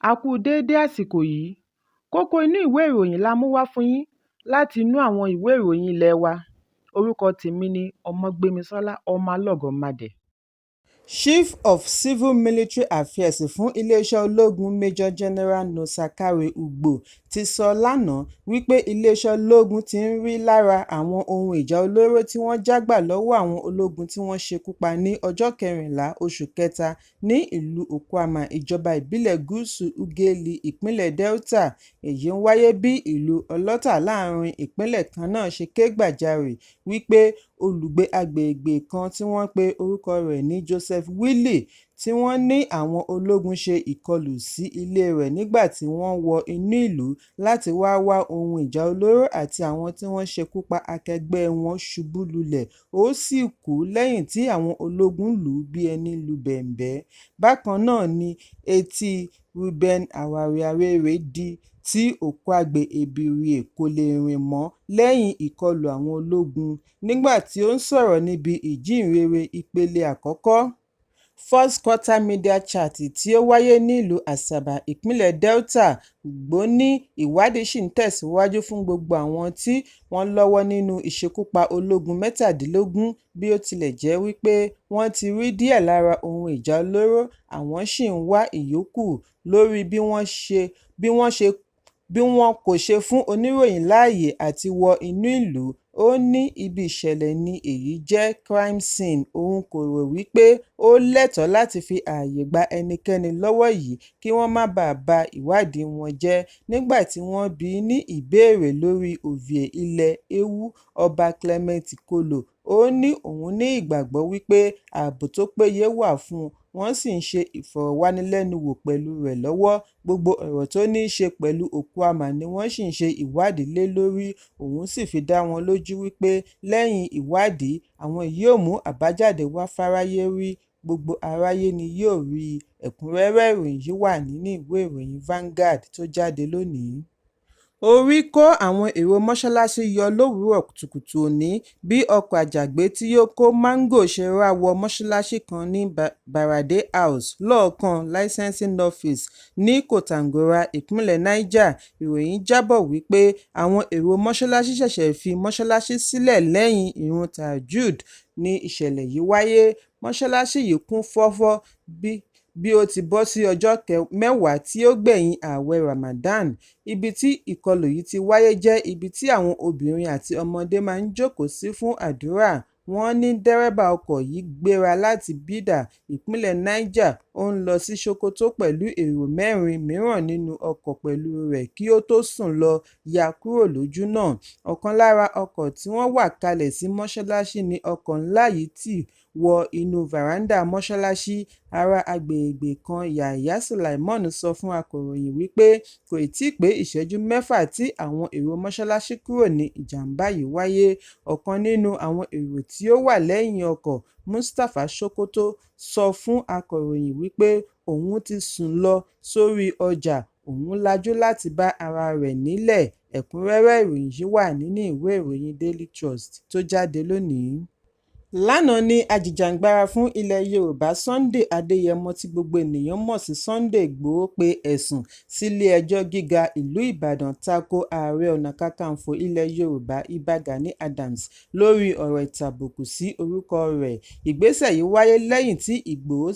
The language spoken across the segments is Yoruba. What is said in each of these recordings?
A kú déédé àsìkò yìí. Kókó inú ìwé ìròyìn la mú wá fún yín láti inú àwọn ìwé ìròyìn ilé wa. Orúkọ tèmi ni Ọmọgbémisọ́lá Ọmọlọ́gọ̀ọ́madẹ. Chief of Civil Military Affairs fún iléeṣẹ́ ológun Major General Nosa Kare Ugbo ti sọ lánàá wípé iléeṣẹ́ ológun ti ń rí lára àwọn ohun ìjà olóró tí wọ́n já gbà lọ́wọ́ àwọn ológun tí wọ́n ṣekú pa ní ọjọ́ 14 oṣù kẹta ní ìlú Okuama, ìjọba ìbílẹ̀ Gúúsù Ughelli, ìpínlẹ̀ Delta. Èyí ń wáyé bí ìlú Ọlọ́tà láàárín ìpínlẹ̀ kan náà ṣe ké gbàjarè wípé olùgbé agbègbè kan tí wọ́n pe orúkọ rẹ̀ ní Joseph Willy tí wọ́n ní àwọn ológun ṣe ìkọlù sí ilé rẹ̀ nígbà tí wọ́n wọ inú ìlú láti wáá wá ohun ìjà olóró àti àwọn tí wọ́n ṣekú pa akẹgbẹ́ wọn ṣubú lulẹ̀ ó sì kú lẹ́yìn tí àwọn ológun lù ú bí ẹni lu bẹ̀m̀bẹ́. Bákan náà ni etí Reuben Awarire dí tí Okwagbe Ebirie kò lè rìn mọ́ lẹ́yìn ìkọlù àwọn ológun. Nígbà tí ó ń sọ̀rọ̀ níbi ìjíhìnrere ìpele àkọ́kọ́ First Quarter Media Chat tí ó wáyé nílùú Asaba, ìpínlẹ̀ Delta, Ugbo ní ìwádìí ṣì ń tẹ̀síwájú fún gbogbo àwọn tí wọ́n lọ́wọ́ nínú ìṣekúpa ológun 17. Bí ó tilẹ̀ jẹ́ wípé wọ́n ti rí díẹ̀ lára ohun ìjà olóró, àwọn ṣì ń wá ìyókù. Lórí bí wọn kò ṣe fún oníròyìn láàyè àti wọ inú ìlú, ó ní ibi ìṣẹ̀lẹ̀ ni èyí jẹ́ crime scene, òun kò rò wípé ó lẹ́tọ̀ọ́ láti fi ààyè gba ẹnikẹ́ni lọ́wọ́ yìí kí wọ́n má baà ba ìwádìí wọn jẹ́. Nígbà tí wọ́n bi í ní ìbéèrè lórí Ovie Ilẹ̀ Ewu, Ọba Clement Kolo, ó ní òun ní ìgbàgbọ́ wípé ààbò tó péye wà fún un, wọ́n sì ń ṣe ìfọ̀rọ̀wánilẹ́nuwò pẹ̀lú rẹ̀ lọ́wọ́. Gbogbo ọ̀rọ̀ tó ní í ṣe pẹ̀lú Okuama ni wọ́n ṣì ń ṣe ìwádìí lé lórí, òun sì fi dá wọn lójú wípé lẹ́yìn ìwádìí àwọn yóò mú àbájáde wá fáráyé rí, gbogbo aráyé ni yóò rí i. Ẹ̀kúnrẹ́rẹ́ ìròyìn yìí wà nínú ìwé ìròyìn Vanguard tó jáde lónìí. Orí kó àwọn èrò mọ́ṣáláṣí yọ lówùúrọ̀ kùtùkùtù òní bí ọkọ̀ àjàgbé tí ó kó máńgò ṣe rá wọ mọ́ṣáláṣí kan ní Barade House, lọ́ọ̀ọ́kán Licensing Office ní Kòtàngórà, ìpínlẹ̀ Niger. Ìròyìn jábọ̀ wípé àwọn èrò mọ́ṣáláṣí ṣẹ̀ṣẹ̀ fi mọ́ṣáláṣí sílẹ̀ lẹ́yìn ìrun Tahajjud ní ìṣẹ̀lẹ̀ yìí wáyé. Mọ́ṣáláṣí yìí kún fọ́fọ́ bí ó ti bọ́ sí ọjọ́ 10 tí ó gbẹ̀yìn ààwẹ̀ Ramadan. Ibi tí ìkọlù yìí ti wáyé jẹ́ ibi tí àwọn obìnrin àti ọmọdé máa ń jókòó sí fún àdúrà. Wọ́n ní dẹ́rẹ́bà ọkọ̀ yìí gbéra láti Bida, ìpínlẹ̀ Niger, ó ń lọ sí Sokoto pẹ̀lú èrò mẹ́rin mìíràn nínú ọkọ̀ pẹ̀lú rẹ̀ kí ó tó sùn lọ yà kúrò lójúnà. Ọ̀kan lára ọkọ̀ tí wọ́n wà kalẹ̀ sí mọ́ṣáláṣí ní ọkọ̀ ńlá yìí ti wọ inú fàráńdà mọ́ṣáláṣí. Ará agbègbè kan Yahaya Sulaimon sọ fún akọ̀ròyìn wípé kò tíì pé ìṣẹ́jú 6 tí àwọn èrò mọ́ṣáláṣí kúrò ní ìjàm̀bá yìí wáyé. Ọ̀kan nínú àwọn èrò tí ó wà lẹ́yìn ọkọ̀, Mustapha Sokoto, sọ fún akọ̀ròyìn wípé òun ti sùn lọ sórí ọjà, òun lajú láti bá ara rẹ̀ nílẹ̀. Ẹ̀kúnrẹ́rẹ́ ìròyìn yìí wà nínú ìwé ìròyìn Daily Trust tó jáde lónìí. Lánàá ni ajìjàǹgbara fún ilẹ̀ Yorùbá Sunday Adéyẹmọ tí gbogbo ènìyàn mọ̀ sí Sunday Igboho pe ẹ̀sùn sílé-ẹjọ́ gíga ìlú Ìbàdàn tako Ààrẹ Ọ̀nà Kakanfò ilẹ̀ Yorùbá Ìbà Gani Adams lórí ọ̀rọ̀ ìtàbùkù sí orúkọ rẹ̀. Ìgbésẹ̀ yìí wáyé lẹ́yìn tí Ìgbòho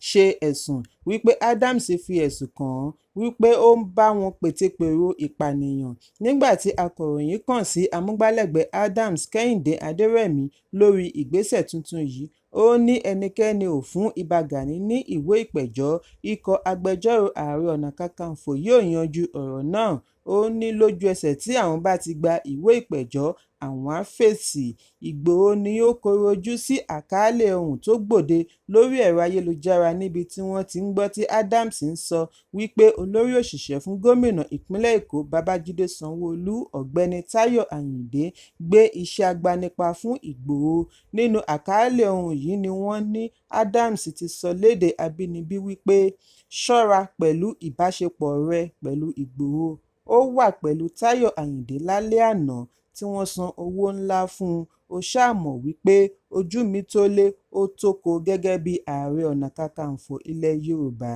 ṣe ẹ̀sùn wípé Adams fi ẹ̀sùn kàn án wípé ó ń bá wọn pètepèrò ìpànìyàn. Nígbà tí akọ̀ròyìn kàn sí amúgbálẹ́gbẹ̀ẹ́ Adams, Kẹ́hìndé Adérẹ̀mí, lórí ìgbésẹ̀ tuntun yìí, ó ní ẹnikẹ́ni ò fún Ìbà Gani ní ìwé ìpẹ̀jọ́, ikọ̀ agbẹjọ́rò Ààrẹ Ọ̀nà Kakanfò yóò yanjú ọ̀rọ̀ náà. Ó ní lójú ẹsẹ̀ tí àwọn bá ti gba ìwé ìpẹ̀jọ́, àwọn á fèsì. Ìgbòho ni ó kọ̀rọ̀ ojú sí àkàlẹ̀ ohun tó gbòde lórí ẹ̀rọ ayélujára níbi tí wọ́n ti ń gbọ́ tí Adams ń sọ wípé olórí òṣìṣẹ́ fún gómìnà ìpínlẹ̀ Èkó Babájídé Sanwó-Olú, Ọ̀gbẹ́ni Táyọ̀ Àyìndé gbé iṣẹ́ agbanipa fún Ìgbòho. Nínú àkàlẹ̀ ohun yìí ni wọ́n ní Adams ti sọ lédè abínibí wípé “Ṣọ́ra pẹ̀lú ìbáṣepọ̀ rẹ pẹ̀lú Ìgbòho, ó wà pẹ̀lú Táyọ̀ Àyìndé lálẹ́ àná tí wọ́n san owó ńlá fún un, Ó ṣáà mọ̀ wípé ojú mi tó lé ó tóko gẹ́gẹ́ bíi Ààrẹ Ọ̀nà Kakanfò ilẹ̀ Yorùbá.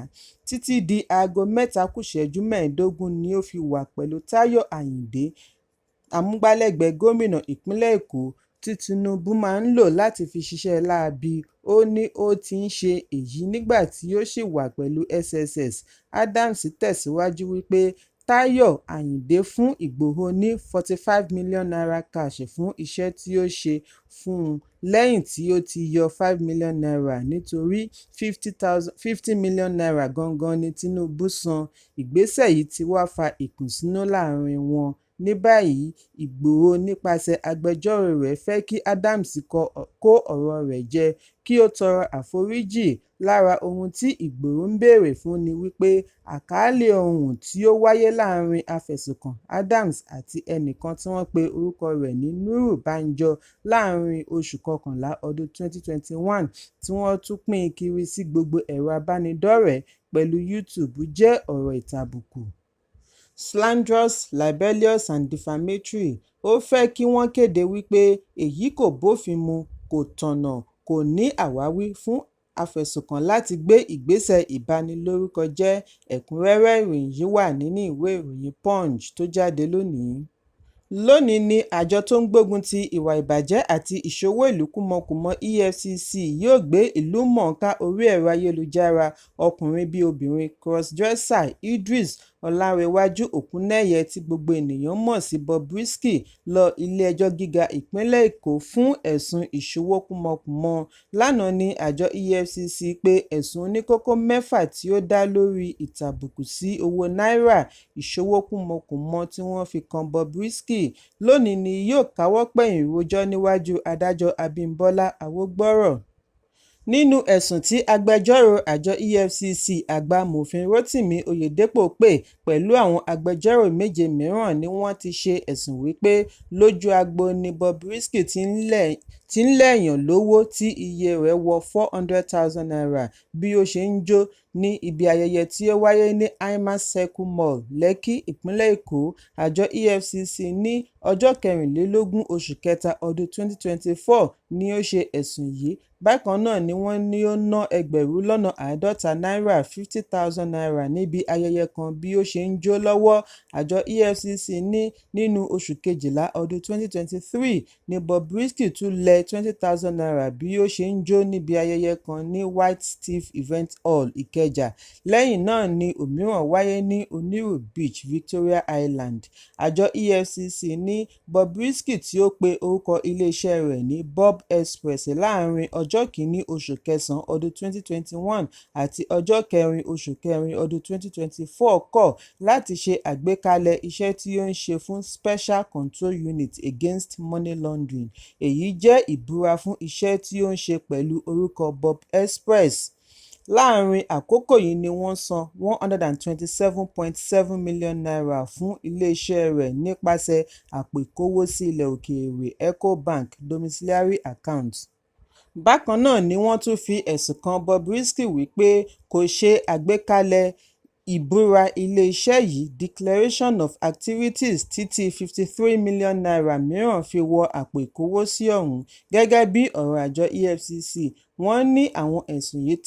Títí di aago 2:45 ni ó fi wà pẹ̀lú Táyọ̀ Àyìndé, amúgbálẹ́gbẹ̀ẹ́ gómìnà ìpínlẹ̀ Èkó, tí Tinubu máa ń lò láti fi ṣiṣẹ́ láabi. Ó ní ó ti ń ṣe èyí nígbà tí ó ṣì wà pẹ̀lú SSS. Adams tẹ̀síwájú wípé Táyọ̀ Àyìndé fún Ìgbòho ní N45 million cash fún iṣẹ́ tí ó ṣe fún un lẹ́yìn tí ó ti yọ N5 million nítorí N50 million gangan ní Tinubu san. Ìgbésẹ̀ yìí ti wá fa ìkùnsínú láàárín wọn. Ní báyìí, Ìgbòho nípasẹ̀ agbẹjọ́ròo rẹ̀ fẹ́ kí Adams kó ọ̀rọ̀ rẹ̀ jẹ kí ó tọrọ àforíjì. Lára ohun tí Ìgbòho ń béèrè fún ni wípé àkàálẹ̀ ohun tí ó wáyé láàárín afẹ̀sùnkàn Adams àti ẹnìkan tí wọ́n pe orúkọ rẹ̀ ní Núrù Bánjọ láàárín oṣù kọkànlá ọdún 2021 tí wọ́n tún pín kiri sí gbogbo ẹ̀rọ ìbánidọ́rẹ̀ẹ́ pẹ̀lú YouTube jẹ́ ọ̀rọ̀ ìtàbùkù, slanderous, libelous and defamatory. Ó fẹ́ kí wọ́n kéde wípé èyí kò bófin mu, kò tọ̀nà, kò ní àwáwí fún afẹ̀sùnkàn láti gbé ìgbésẹ̀ ìbanilórúkọjẹ́. Ẹ̀kúnrẹ́rẹ́ ìròyìn yìí wà nínú ìwé ìròyìn Punch tó jáde lónìí. Lónìí ní àjọ tó ń gbógun ti ìwà ìbàjẹ́ àti ìṣowó ìlú kúmọkùmọ EFCC yóò gbé ìlúmọ̀ọ́ká orí ẹ̀rọ ayélujára ọkùnrin-bí-obìnrin cross-dresser Idris Ọlárẹ̀wájú Òkúnnẹ́yẹ tí gbogbo ènìyàn mọ̀ sí Bobrisky lọ ilé-ẹjọ́ gíga ìpínlẹ̀ Èkó fún ẹ̀sùn ìṣowó kúmọkùmọ. Lánàá ní àjọ EFCC pé ẹ̀sùn oníkókó mẹ́fà tí ó dá lórí ìtàbùkù sí owó náírà, ìṣowó kúmọkùmọ tí wọ́n fi kan Bobrisky. Lónìí ni yóò káwọ́ pọ̀nyìn rojọ́ níwájú adájọ́ Abímbọ́lá Awogboro. Nínú ẹ̀sùn tí agbẹjọ́rò àjọ EFCC àgbà Mòfin Rotimi Oyedepo pè pẹ̀lú àwọn agbẹjọ́rò méje mìíràn ni wọ́n ti ṣe ẹ̀sùn wípé lójú agbo ni Bobrisky ti ń lẹ̀yàn lówó tí iye rẹ̀ wọ ₦400,000 bí ó ṣe ń jó ní ibi ayẹyẹ tí ó wáyé ní Imax Circle Mall, Lekki, ìpínlẹ̀ Èkó. Àjọ EFCC ní ọjọ́ 24 oṣù kẹta ọdún 2024 ni ó ṣe ẹ̀sùn yìí. Bákan náà ni wọ́n ní ó ná ẹgbẹ̀rún lọ́nà àádọ́ta náírà ₦50,000 níbi ayẹyẹ kan bí ó ṣe ń jó lọ́wọ́. Àjọ EFCC ní nínú oṣù kejìlá ọdún 2023 ní Bobrisky tún lé ₦20,000 bí ó ṣe ń jó níbi ayẹyẹ kan ní White Steve Event Hall, Ìkẹjà. Lẹ́yìn náà ni òmíràn wáyé ní Oniru Beach, Victoria Island. Àjọ EFCC ní Bobrisky tí ó pe orúkọ iléeṣẹ́ rẹ̀ ní Bob Express láàárín ọjọ́ 1 oṣù kẹsàn-án ọdún 2021 àti ọjọ́ 4 oṣù kẹrin ọdún 2024 kọ̀ láti ṣe àgbékalẹ̀ iṣẹ́ tí ó ń ṣe fún Special Control Unit Against Money Laundering. Èyí jẹ́ ìbúra fún iṣẹ́ tí ó ń ṣe pẹ̀lú orúkọ Bob Express. Láàárín àkókò yìí ni wọ́n san N127.7 million fún iléeṣẹ́ rẹ̀ nípasẹ̀ àpò ìkówósí ilẹ̀ òkèèrè Ecobank Domiciliary Account. Bákan náà ni wọ́n tún fi ẹ̀sùn kan Bobrisky wípé kò ṣe àgbékalẹ̀ ìbúra iléeṣẹ́ yìí, Declaration of Activities, títí N53 million mìíràn fi wọ àpò ìkówósí ọ̀hún. Gẹ́gẹ́ bí ọ̀rọ̀ àjọ EFCC, wọ́n ní àwọn ẹ̀sùn yìí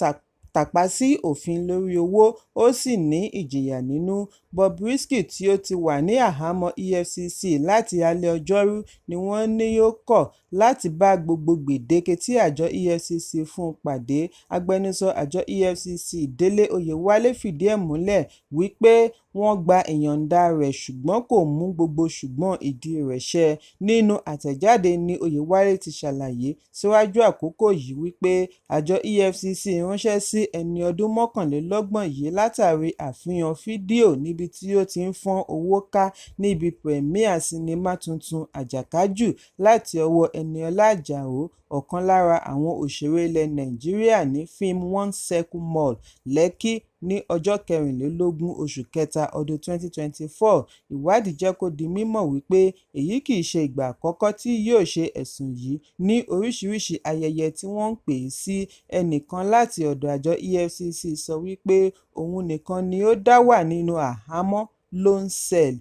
tàpá sí òfin lórí owó, ó sì ní ìjìyà nínú. Bobrisky tí ó ti wà ní àhámọ́ EFCC láti alẹ́ Ọjọ́rú ni wọ́n ní ó kọ̀ láti bá gbogbo gbèdéke tí àjọ EFCC fún un pàdé. Agbẹnusọ àjọ EFCC Délé Oyèwálé fìdí ẹ̀ múlẹ̀ wípé wọ́n gba ìyọ̀ǹda rẹ̀ ṣùgbọ́n kò mú gbogbo ṣùgbọ́n ìdí rẹ̀ ṣẹ. Nínú àtẹ̀jáde ní Oyèwálé ti ṣàlàyé síwájú àkókò yìí wípé àjọ EFCC ránṣẹ́ sí ẹni ọdún 31 yìí látàrí àfihàn fídíò níbi tí ó ti ń fọ́n owó ká níbi pìrìmíà sinimá tuntun Àjàkájù láti ọwọ́ Ẹniọlá Àjàó, ọ̀kan lára àwọn òṣèré ilẹ̀ Nàìjíríà ní Film One Circle Mall, Lekki, ní ọjọ́ 24 oṣù kẹta ọdún 2024. Ìwádìí jẹ́ kó di mímọ̀ wípé èyí kìí ṣe ìgbà àkọ́kọ́ tí yóò ṣe ẹ̀sùn yìí ní oríṣiríṣi ayẹyẹ tí wọ́n ń pè é sí. Ẹnìkan láti ọ̀dọ̀ àjọ EFCC sọ wípé òun nìkan ni ó dá wà nínú àhámọ́ lone cell.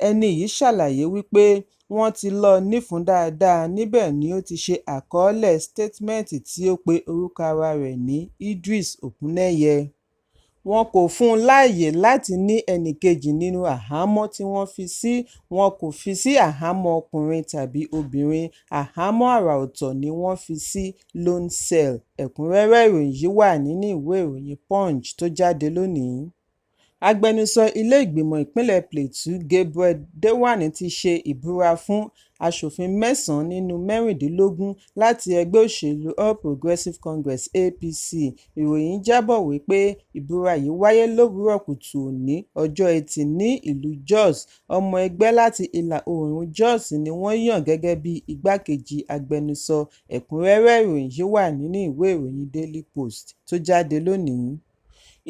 Ẹni yìí ṣàlàyé wípé Wọ́n ti lọ́ ọ nífun dáadáa. Níbẹ̀ ni ó ti ṣe àkọọ́lẹ̀ sítétímẹ́ǹtì tí ó pe orúkọ ara rẹ̀ ní Idris Okuneye. Wọn kò fún un láyè láti ní ẹnìkejì nínú àhámọ́ tí wọ́n fi sí. Wọn kò fi sí àhámọ́ ọkùnrin tàbí obìnrin, àhámọ́ àrà ọ̀tọ̀ ni wọ́n fi sí, "lone cell". Ẹ̀kúnrẹ́rẹ́ ìròyìn yìí wà nínú ìwé ìròyìn Punch tó jáde lónìí. Agbẹnusọ ilé ìgbìmọ̀ ìpínlẹ̀ Plateau Gabriel Dewan ti ṣe ìbúra fún aṣòfin mẹ́sàn-án nínú 16 láti ẹgbẹ́ òṣèlú All Progressive Congress (APC). Ìròyìn jábọ̀ wípé ìbúra yìí wáyé lówùúrọ̀ kùtù òní ọjọ́ Ẹtì ní ìlú Jos. Ọmọ ẹgbẹ́ láti ìlà-oòrùn Jos ni wọ́n yàn gẹ́gẹ́ bí igbákejì agbẹnusọ. Ẹ̀kúnrẹ́rẹ́ ìròyìn yìí wà nínú ìwé ìròyìn Daily Post tó jáde lónìí.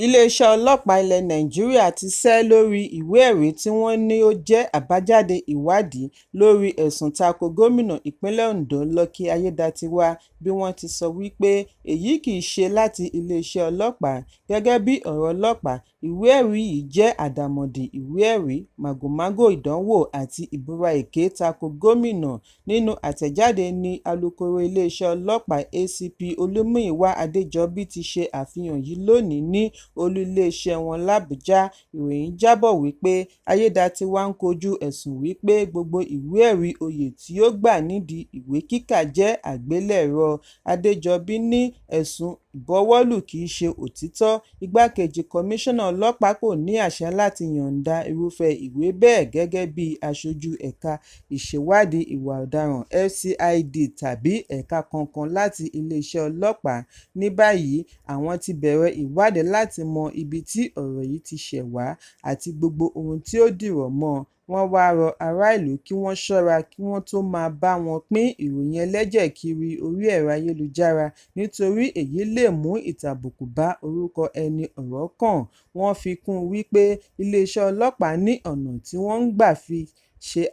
Iléeṣẹ́ ọlọ́pàá ilẹ̀ Nàìjíríà ti sẹ́ lórí ìwé ẹ̀rí tí wọ́n ní ó jẹ́ àbájáde ìwádìí lórí ẹ̀sùn tako gómìnà ìpínlẹ̀ Ondo Lucky Aiyedatiwa bí wọ́n ti sọ wípé èyí kìí ṣe láti iléeṣẹ́ ọlọ́pàá. Gẹ́gẹ́ bí ọ̀rọ̀ ọlọ́pàá, ìwé ẹ̀rí yìí jẹ́ àdàmọ̀dì ìwé ẹ̀rí, màgòmágó ìdánwò àti ìbúra èké tako gómìnà. Nínú àtẹ̀jáde ní alukoro iléeṣẹ́ ọlọ́pàá ACP Olúmúyìwá Adéjọbí ti ṣe àfihàn yìí lónìí ní olú iléeṣẹ́ wọn làbújá. Ìròyìn jábọ̀ wípé Ayédatiwa ń kojú ẹ̀sùn wípé gbogbo ìwé ẹ̀rí oyè tí ó gbà nídìí ìwé kíkà jẹ́ àgbélẹ̀rọ. Adéjọbí ní ẹ̀sùn ìbuwọ́lù kìí ṣe òtítọ́, igbákejì kọmíṣánná ọlọ́pàá kò ní àṣẹ láti yọ̀ǹda irúfẹ́ ìwé bẹ́ẹ̀ gẹ́gẹ́ bí aṣojú ẹ̀ka ìṣèwádìí ìwà ọ̀daràn FCID tàbí ẹ̀ka kankan láti iléeṣẹ́ ọlọ́pàá. Ní báyìí, àwọn ti bẹ̀rẹ̀ ìwádìí láti mọ ibi tí ọ̀rọ̀ yìí ti ṣẹ̀ wá àti gbogbo ohun tí ó dìrọ̀ mọ́ ọn. Wọ́n wáá rọ aráàlú kí wọ́n ṣọ́ra kí wọ́n tóó máa bá wọn pín ìròyìn ẹlẹ́jẹ̀ kiri orí ẹ̀rọ ayélujára nítorí èyí lè mú ìtàbùkù bá orúkọ ẹni ọ̀rọ̀ kàn. Wọ́n fi kún un wípé iléeṣẹ́ ọlọ́pàá ní ọ̀nà tí wọ́n ń gbà fi ṣe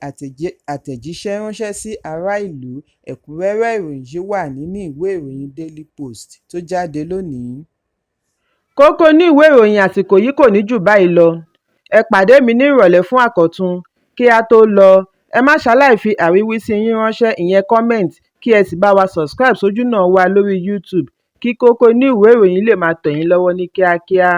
àtẹ̀jíṣẹ́ ránṣẹ́ sí aráàlú. Ẹ̀kúnrẹ́rẹ́ ìròyìn yìí wà nínú ìwé ìròyìn Daily Post tó jáde lónìí. Kókó inú ìwé ìròyìn àsìkò yìí kò ní jù báyìí lọ. Ẹ pàdé mi ní ìrọ̀lẹ́ fún àkọ́tún. Kí á tó lọ, ẹ má ṣaláì fi àríwísí yín ránṣẹ́ ìyẹn comment, kí ẹ sì bá wa subscribe sójúnà wa lórí YouTube kí kókó inú ìwé ìròyìn lè máa tẹ̀ yín lọ́wọ́ ní kíákíá.